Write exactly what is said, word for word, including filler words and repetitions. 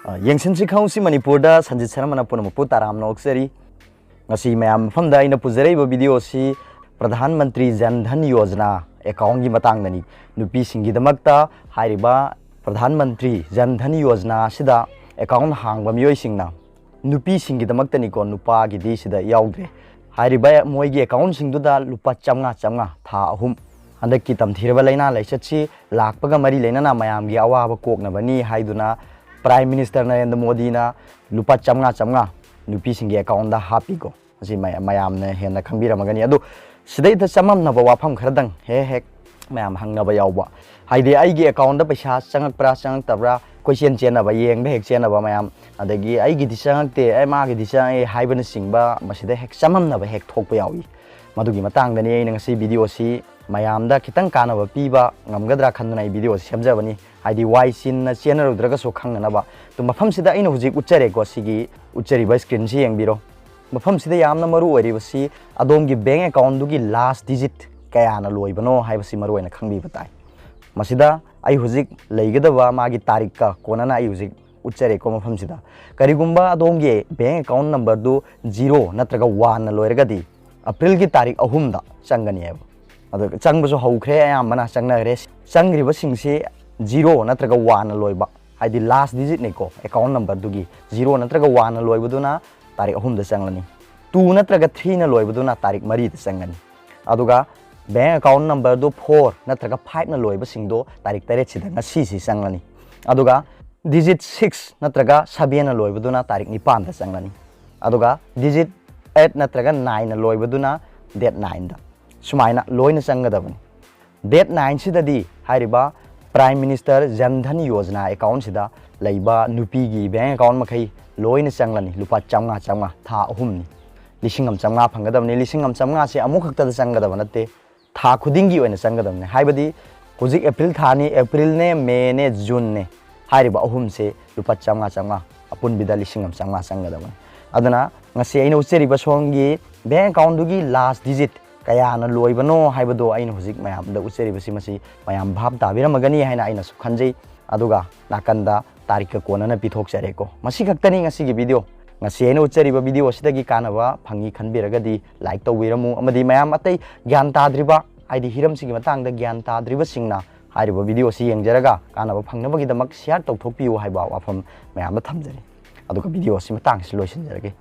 ꯑ, ꯌꯦꯡꯁꯤꯟꯁꯤ ꯈꯪꯍꯧꯁꯤ ꯃꯅꯤꯄꯨꯔꯗ ꯁꯟꯖꯤꯠ ꯁꯔꯃꯅ ꯄꯨꯝꯅꯃꯛꯄꯨ ꯇꯔꯥꯝꯅ ꯑꯣꯛꯆꯔꯤ꯫ ꯉꯁꯤ ꯃꯌꯥꯝ ꯃꯐꯝꯗ ꯑꯩꯅ ꯄꯨꯖꯔꯛꯏꯕ video ꯑꯁꯤ ꯄ꯭ꯔꯙꯥꯟ ꯃꯟꯇ꯭ꯔꯤ ꯖꯟ ꯙꯟ ꯌꯣꯖꯅꯥ account ꯀꯤ ꯃꯇꯥꯡꯗꯅꯤ꯫ ꯅꯨꯄꯤꯁꯤꯡꯒꯤꯗꯃꯛꯇ ꯍꯥꯏꯔꯤꯕ ꯄ꯭ꯔꯙꯥꯟ ꯃꯟꯇ꯭ꯔꯤ ꯖꯟ ꯙꯟ ꯌꯣꯖꯅꯥ ꯑꯁꯤꯗ account ꯍꯥꯡꯕ ꯃꯤꯑꯣꯏꯁꯤꯡꯅ, ꯅꯨꯄꯤꯁꯤꯡꯒꯤꯗꯃꯛꯇꯅꯤꯀꯣ, ꯅꯨꯄꯥꯒꯤꯗꯤ ꯁꯤꯗ ꯌꯥꯎꯗ꯭ꯔꯦ꯫ ꯍꯥꯏꯔꯤꯕ ꯃꯣꯏꯒꯤ account ꯁꯤꯡꯗꯨꯗ ꯂꯨꯄꯥ ꯆꯥꯝꯃꯉꯥ ꯆꯥꯝꯃꯉꯥ ꯊꯥ ꯑꯍꯨꯝ, ꯍꯟꯗꯛꯀꯤ ꯇꯝꯊꯤꯔꯕ ꯂꯥꯏꯅꯥ ꯂꯥꯏꯆꯠꯁꯤ ꯂꯥꯛꯄꯒ ꯃꯔꯤ ꯂꯩꯅꯅ ꯃꯌꯥꯝꯒꯤ ꯑꯋꯥꯕ ꯀꯣꯛꯅꯕꯅꯤ ꯍꯥꯏꯗꯨꯅ Prime Minister ꯅꯔꯦꯟꯗ꯭ꯔ ꯃꯣꯗꯤꯅ ꯂꯨꯄꯥ ꯆꯥꯝꯃꯉꯥ ꯆꯥꯝꯃꯉꯥ ꯅꯨꯄꯤꯁꯤꯡꯒꯤ account ꯗ ꯍꯥꯞꯄꯤꯀꯣ꯫ ꯃꯁꯤ ꯃꯌꯥ-, ꯃꯌꯥꯝꯅ ꯍꯦꯟꯅ ꯈꯪꯕꯤꯔꯝꯃꯒꯅꯤ꯫ ꯑꯗꯨ ꯁꯤꯗꯩꯗ ꯆꯃꯝꯅꯕ ꯋꯥꯐꯝ ꯈꯔꯗꯪ ꯍꯦꯛ ꯍꯦꯛ ꯃꯌꯥꯝ ꯍꯪꯅꯕ ꯌꯥꯎꯕ, ꯍꯥꯏꯗꯤ ꯑꯩꯒꯤ account ꯗ ꯄꯩꯁꯥ ꯆꯪꯉꯛꯄ꯭ꯔꯥ ꯆꯪꯉꯛꯇꯕ꯭ꯔꯥ ꯀꯣꯏꯆꯦꯟ ꯆꯦꯟꯅꯕ, ꯌꯦꯡꯕ ꯍꯦꯛ ꯆꯦꯟꯅꯕ ꯃꯌꯥꯝ, ꯑꯗꯒꯤ "ꯑꯩꯒꯤꯗꯤ ꯆꯪꯉꯛꯇꯦ, ꯑꯦ, ꯃꯥꯒꯤꯗꯤ ꯆꯪꯉꯛꯑꯦ" ꯍꯥꯏꯕꯅꯆꯤꯡꯕ, ꯃꯁꯤꯗ ꯍꯦꯛ ꯆꯃꯝꯅꯕ ꯍꯦꯛ ꯊꯣꯛꯄ ꯌꯥꯎꯏ꯫ ꯃꯗꯨꯒꯤ ꯃꯇꯥꯡꯗꯅꯤ ꯑꯩꯅ ꯉꯁꯤ video ꯁꯤ ꯃꯌꯥꯝꯗ ꯈꯤꯇꯪ ꯀꯥꯟꯅꯕ ꯄꯤꯕ ꯉꯝꯒꯗ꯭ꯔꯥ ꯈꯟꯗꯨꯅ ꯑꯩ video ꯁꯤ ꯁꯦꯝꯖꯕꯅꯤ꯫ ꯍꯥꯏꯗꯤ ꯋꯥꯏ ꯆꯤꯟꯅ ꯆꯦꯟꯅꯔꯨꯗ꯭ꯔꯒꯁꯨ ꯈꯪꯅꯅꯕ꯫ ꯑꯗꯨ ꯃꯐꯝꯁꯤꯗ ꯑꯩꯅ ꯍꯧꯖꯤꯛ ꯎꯠꯆꯔꯦꯀꯣ, ꯁꯤꯒꯤ ꯎꯠꯆꯔꯤꯕ screen ꯁꯤ ꯌꯦꯡꯕꯤꯔꯣ꯫ ꯃꯐꯝꯁꯤꯗ ꯌꯥꯝꯅ ꯃꯔꯨ ꯑꯣꯏꯔꯤꯕꯁꯤ ꯑꯗꯣꯝꯒꯤ bank account ꯗꯨꯒꯤ last digit ꯀꯌꯥꯅ ꯂꯣꯏꯕꯅꯣ ꯍꯥꯏꯕꯁꯤ ꯃꯔꯨ ꯑꯣꯏꯅ ꯈꯪꯕꯤꯕ ꯇꯥꯏ꯫ ꯃꯁꯤꯗ ꯑꯩ ꯍꯧꯖꯤꯛ ꯂꯩꯒꯗꯕ ꯃꯥꯒꯤ ꯇꯥꯔꯤꯛꯀ ꯀꯣꯟꯅꯅ ꯑꯩ ꯍꯧꯖꯤꯛ ꯎꯠꯆꯔꯦꯀꯣ ꯃꯐꯝꯁꯤꯗ꯫ ꯀꯔꯤꯒꯨꯝꯕ ꯑꯗꯣꯝꯒꯤ bank account number ꯗꯨ zero ꯅꯠꯇ꯭ꯔꯒ one ꯅ ꯂꯣꯏꯔꯒꯗꯤ April ꯒꯤ ꯇꯥꯔꯤꯛ ꯑꯍꯨꯝꯗ ꯆꯪꯒꯅꯤꯕ꯫ ꯑꯗꯨ ꯆꯪꯕꯁꯨ ꯍꯧꯈ꯭ꯔꯦ, ꯑꯌꯥꯝꯕꯅ ꯆꯪꯅꯈ꯭ꯔꯦ꯫ ꯆꯪꯈ꯭ꯔꯤꯕꯁꯤꯡꯁꯤ zero ꯅꯠꯇ꯭ꯔꯒ one ꯅ ꯂꯣꯏꯕ, ꯍꯥꯏꯗꯤ last digit ꯅꯤꯀꯣ, account number ꯗꯨꯒꯤ zero ꯅꯠꯇ꯭ꯔꯒ one ꯅ ꯂꯣꯏꯕꯗꯨꯅ ꯇꯥꯔꯤꯛ ꯑꯍꯨꯝꯗ ꯆꯪꯂꯅꯤ꯫ Two ꯅꯠꯇ꯭ꯔꯒ three ꯅ ꯂꯣꯏꯕꯗꯨꯅ ꯇꯥꯔꯤꯛ ꯃꯔꯤꯗ ꯆꯪꯒꯅꯤ꯫ ꯑꯗꯨꯒ bank account number ꯗꯨ four ꯅꯠꯇ꯭ꯔꯒ five ꯅ ꯂꯣꯏꯕꯁꯤꯡꯗꯣ ꯇꯥꯔꯤꯛ ꯇꯔꯦꯠꯁꯤꯗ, ꯉꯁꯤꯁꯤ ꯆꯪꯂꯅꯤ꯫ ꯑꯗꯨꯒ digit six ꯅꯠꯇ꯭ꯔꯒ seven ꯅ ꯂꯣꯏꯕꯗꯨꯅ ꯇꯥꯔꯤꯛ ꯅꯤꯄꯥꯟꯗ ꯆꯪꯂꯅꯤ꯫ ꯑꯗꯨꯒ digit eight ꯅꯠꯇ꯭ꯔꯒ nine ꯅ ꯂꯣꯏꯕꯗꯨꯅ date nine ꯗ꯫ ꯁꯨꯃꯥꯏꯅ ꯂꯣꯏꯅ ꯆꯪꯒꯗꯕꯅꯤ꯫ Date nine ꯁꯤꯗꯗꯤ ꯍꯥꯏꯔꯤꯕ Prime Minister Jan Dhan Yojana account ꯁꯤꯗ ꯂꯩꯕ ꯅꯨꯄꯤꯒꯤ bank account ꯃꯈꯩ ꯂꯣꯏꯅ ꯆꯪꯂꯅꯤ꯫ ꯂꯨꯄꯥ ꯆꯥꯝꯃꯉꯥ ꯆꯥꯝꯃꯉꯥ ꯊꯥ ꯑꯍꯨꯝꯅꯤ꯫ ꯂꯤꯁꯤꯡ ꯑꯃ ꯆꯥꯝꯃꯉꯥ ꯐꯪꯒꯗꯕꯅꯤ꯫ ꯂꯤꯁꯤꯡ ꯑꯃ ꯆꯥꯝꯃꯉꯥꯁꯦ ꯑꯃꯨꯛ ꯈꯛꯇꯗ ꯆꯪꯒꯗꯕ ꯅꯠꯇꯦ, ꯊꯥ ꯈꯨꯗꯤꯡꯒꯤ ꯑꯣꯏꯅ ꯆꯪꯒꯗꯕꯅꯤ꯫ ꯍꯥꯏꯕꯗꯤ ꯍꯧꯖꯤꯛ April ꯊꯥꯅꯤ, April ꯅꯦ, May ꯅꯦ, June ꯅꯦ, ꯍꯥꯏꯔꯤꯕ ꯑꯍꯨꯝꯁꯦ ꯂꯨꯄꯥ ꯆꯥꯝꯃꯉꯥ ꯆꯥꯝꯃꯉꯥ, ꯑꯄꯨꯟꯕꯤꯗ ꯂꯤꯁꯤꯡ ꯑꯃ ꯆꯥꯝꯃꯉꯥ ꯆꯪꯒꯗꯕꯅꯤ꯫ ꯑꯗꯨꯅ ꯉꯁꯤ ꯑꯩꯅ ꯎꯠꯆꯔꯤꯕ ꯁꯣꯝꯒꯤ bank account ꯗꯨꯒꯤ last digit ꯀꯌꯥꯅ ꯂꯣꯏꯕꯅꯣ ꯍꯥꯏꯕꯗꯣ ꯑꯩꯅ ꯍꯧꯖꯤꯛ ꯃꯌꯥꯝꯗ ꯎꯠꯆꯔꯤꯕꯁꯤ, ꯃꯁꯤ ꯃꯌꯥꯝ ꯚꯥꯞ ꯇꯥꯕꯤꯔꯝꯃꯒꯅꯤ ꯍꯥꯏꯅ ꯑꯩꯅꯁꯨ ꯈꯟꯖꯩ꯫ ꯑꯗꯨꯒ ꯅꯥꯀꯟꯗ ꯇꯥꯔꯤꯛꯀ ꯀꯣꯟꯅꯅ ꯄꯤꯊꯣꯛꯆꯔꯦꯀꯣ꯫ ꯃꯁꯤ ꯈꯛꯇꯅꯤ ꯉꯁꯤꯒꯤ video꯫ ꯉꯁꯤ ꯑꯩꯅ ꯎꯠꯆꯔꯤꯕ video ꯑꯁꯤꯗꯒꯤ ꯀꯥꯟꯅꯕ ꯐꯪꯉꯤ ꯈꯟꯕꯤꯔꯒꯗꯤ like ꯇꯧꯕꯤꯔꯝꯃꯨ, ꯑꯃꯗꯤ ꯃꯌꯥꯝ ꯑꯇꯩ ꯒ꯭ꯌꯥꯟ ꯇꯥꯗ꯭ꯔꯤꯕ, ꯍꯥꯏꯗꯤ ꯍꯤꯔꯝꯁꯤꯒꯤ ꯃꯇꯥꯡꯗ ꯒ꯭ꯌꯥꯟ ꯇꯥꯗ꯭ꯔꯤꯕꯁꯤꯡꯅ ꯍꯥꯏꯔꯤꯕ video ꯑꯁꯤ ꯌꯦꯡꯖꯔꯒ ꯀꯥꯟꯅꯕ ꯐꯪꯅꯕꯒꯤꯗꯃꯛ share ꯇꯧꯊꯣꯛꯄꯤꯌꯨ ꯍꯥꯏꯕ ꯋꯥꯐꯝ ꯃꯌꯥꯝ ꯑꯃ ꯊꯝꯖꯔꯤ꯫ ꯑꯗꯨꯒ video ꯑꯁꯤ ꯃꯇꯥꯡꯁꯤ ꯂꯣꯏꯁꯤꯟꯖꯔꯒꯦ꯫